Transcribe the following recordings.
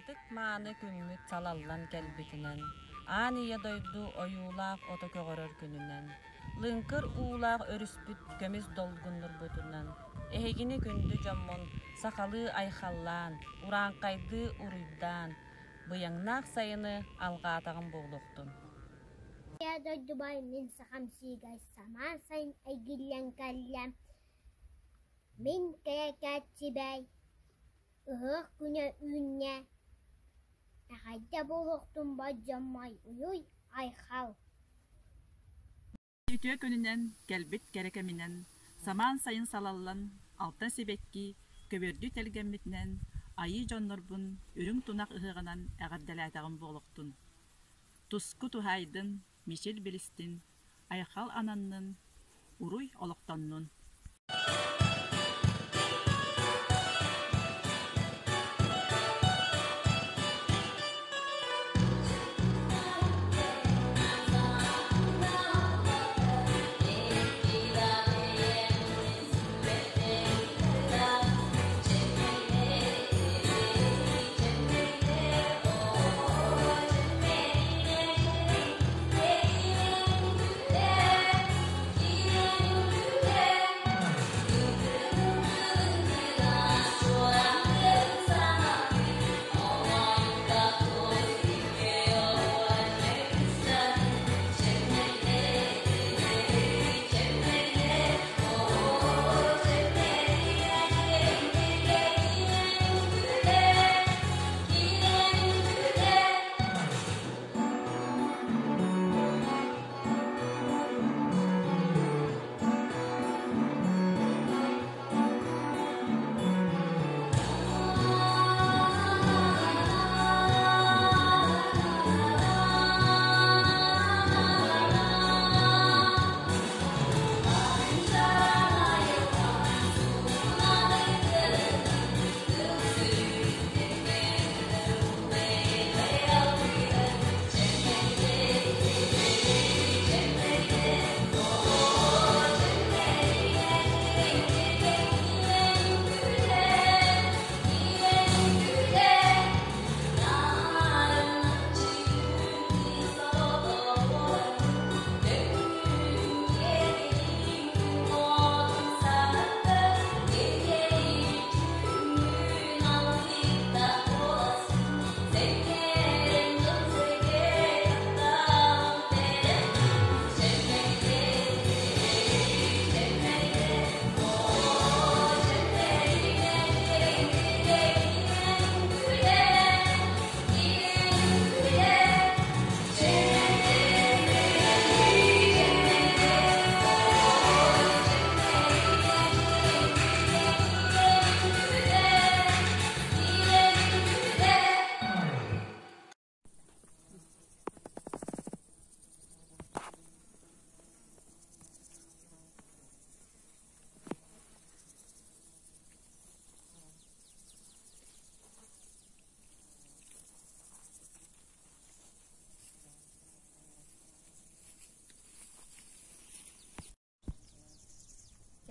Ытык-мааны күммүт салаллан кэлбитинэн, аан ийэ дойду ойуулаах ото көҕөрөр күнүнэн, лыҥкыр уулаах өрүспүт көмүс долгуннурбутунан, эһигини күндү дьоммун сахалыы айхаллаан, урааҥхайдыы уруйдаан, быйаҥнаах сайыны алҕаатаҕым буолуохтун. Ийэ дойдубар мин сахам сиигэр самаан сайын эргиллэн кэллэ. Мин кэрэкээччибэр Ыһыах күнэ үүннэ, эҕэрдэ буолуохтун бар дьоммор уруй айхал! Үтүө күнүнэн, кэлбит кэрэ кэминэн, самаан сайын салаллан, алтан сибэкки көбүөрдүү тэлгэммитинэн, айыы дьоннорбун үрүҥ тунах ыһыаҕынан эҕэрдэлээтэҕим буолуохтун! Туску туһаайдын, мичил билистин, айхал ананнын, уруй олохтоннун!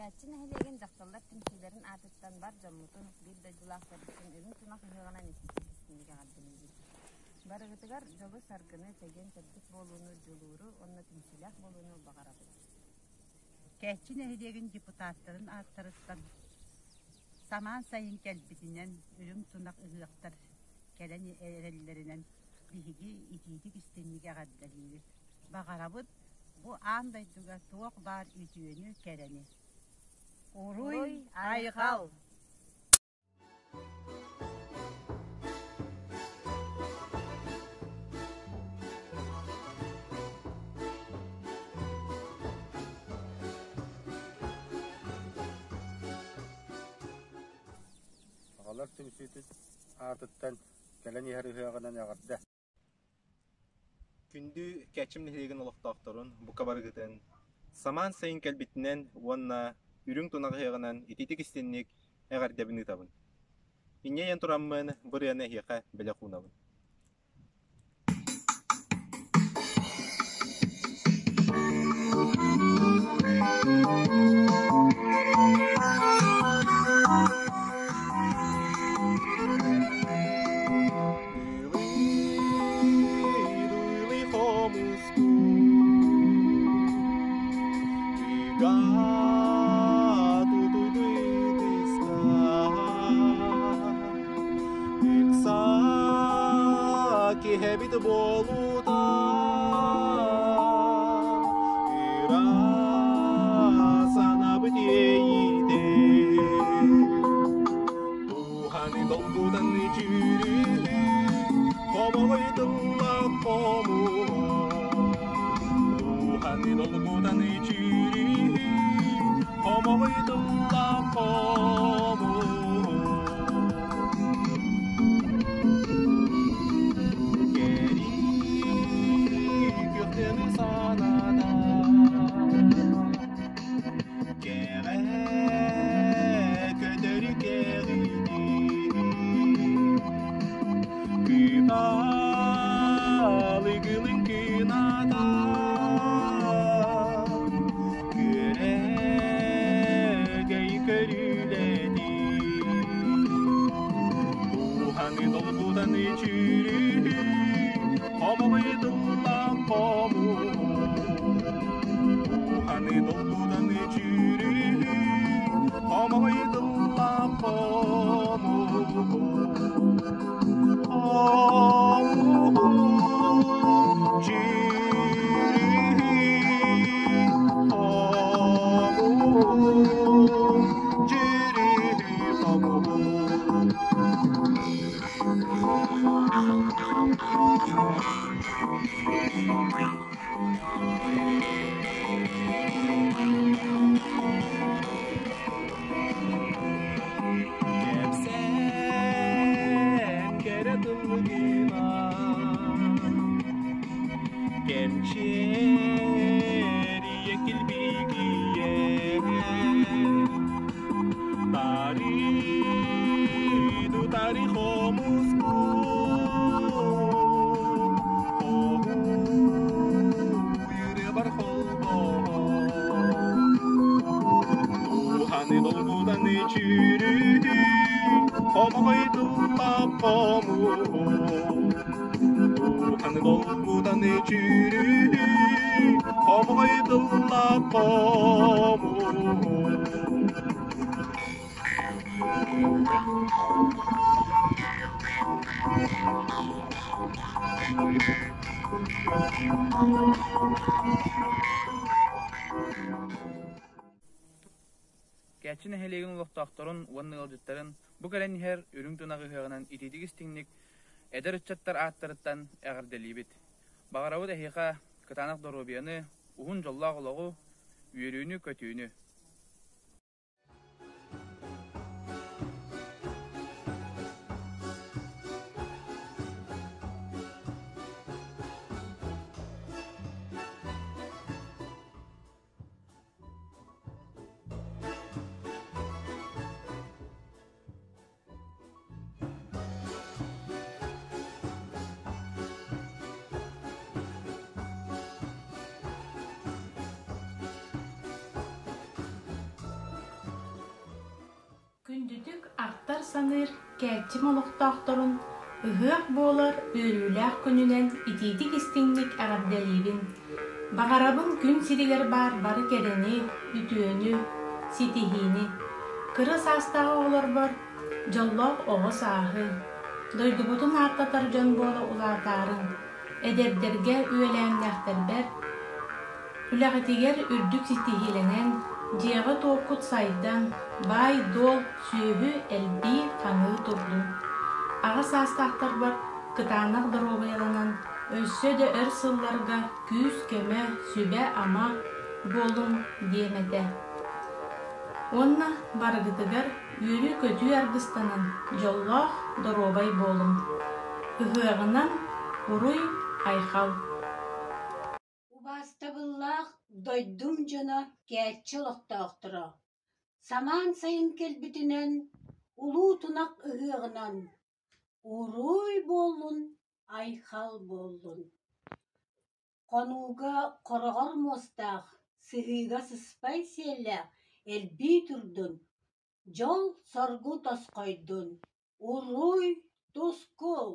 Чээччи нэһилиэгин дьахталлар түмсүүлэрин аатыттан бар дьоммутун, биир дойдулаахтарбытын үрүҥ тунах ыһыаҕынан итиитик-истиҥник эҕэрдэлиибит. Барыгытыгар дьолу-саргыны, чэгиэн-чэбдик буолууну, дьулууру уонна түмсүүлээх буолууну баҕарабыт. Кээччи нэһилиэгин депутаттарын ааттарыттан самаан сайын кэлбитинэн үрүҥ тунах ыһыахтар кэлэн эрэллэринэн биһиги итиитик-истиҥник эҕэрдэлиибит. Баҕарабыт бу аан дойдуга туох баар үтүөнү, кэрэни. Уруй, айхал! Аҕалар түмсүүтүн аатыттан кэлэн иһэр ыһыаҕынан эҕэрдэ! Күндү Кэчим нэһилиэгин олохтоохторун бука барыгытын самаан сайын кэлбитинэн уонна үрүҥ тунах ыһыаҕынан итиитик-истинник эҕэрдэбин ыытабын. Инньэ ийэн тураммын бу ырыаны эһиэхэ бэлэх уунабын. хомуску Ыга тутуйдуйдыска Ыкса киһэбит буолута Ыра санабыт иэйиитэ Дууһаны долгутан үчүрүһү Хомоҕой тыллаах хомуһу Дууһаны долгутан үчүрүһү Хомоҕой тыллаах хомуһу Кэрии күөхтэнэ саната Кэҕэ көтөрү кэҕиитин Кыталыгылын кыната Күөрэгэй көрүүлэтин Дууһаны долгутан үчүрүһү Хомоҕой тыллаах хомуһу Дууһаны долгутан үчүрүһү Хомоҕой тыллаах хомуһу Хомуһу чүрүһү Хомуһу чүрүһү хомуһу Кэпсээн кэрэ тыллыгына Кэмчиэрийэ килбигийэ Тари тутари хомуску Хоһуйрыбар холбоһо Дууһаны долгутан үчүрүһү Хомоҕой тыллаах хомуһу Дууһаны долгутан үчүрүһү Хомоҕой тыллаах хомуһу Кээччи нэһилиэгин олохтоохторун уонна ыалдьыттарын бу кэлэн иһэр үрүҥ тунах ыһыаҕынан итиитик истиҥник эдэр ыччаттар ааттарыттан эҕэрдэлиибит. Баҕарабыт эһиэхэ кытаанах доруобуйаны, уһун дьоллоох олоҕу, үөрүүнү-көтүүнү. Күндүтүк ахтар-саныыр Кээччим олохтоохторун ыһыах буолар үөрүүлээх күнүнэн итиитик-истиҥник эҕэрдэлиибин! Баҕарабын күн сиригэр баар бары кэрэни, үтүөнү, ситиһиини! Кыра саастаах оҕолорбор дьоллоох оҕо сааһы, дойдубутун ааттатар дьон буола улаатаарыҥ, эдэрдэргэ үөлээннээхтэрбэр үлэҕитигэр үрдүк ситиһиилэнэн, дьиэҕит-уоккут сайдан, баай-дуол, сүөһү элбии, хаҥыы турдун. Аҕа саастаахтарбар кытаанах доруобуйаланан, өссө да өр сылларга күүс-көмө, сүбэ-ама буолуҥ диэм этэ. Уонна барыгытыгар үөрүү-көтүү аргыстанан, дьоллоох, доруобай буолуҥ. Ыһыаҕынан уруй-айхал! Убаастабыллаах дойдум дьоно, Кээччи олохтоохторо! Самаан сайын кэлбитинэн, улуу тунах ыһыаҕынан Уруй буоллун, айхал буоллун! Хонууга хороҕор муостаах, сыһыыга сыспай сиэллээх элбии турдун, дьол-соргу тосхойдун! Уруй-тускул!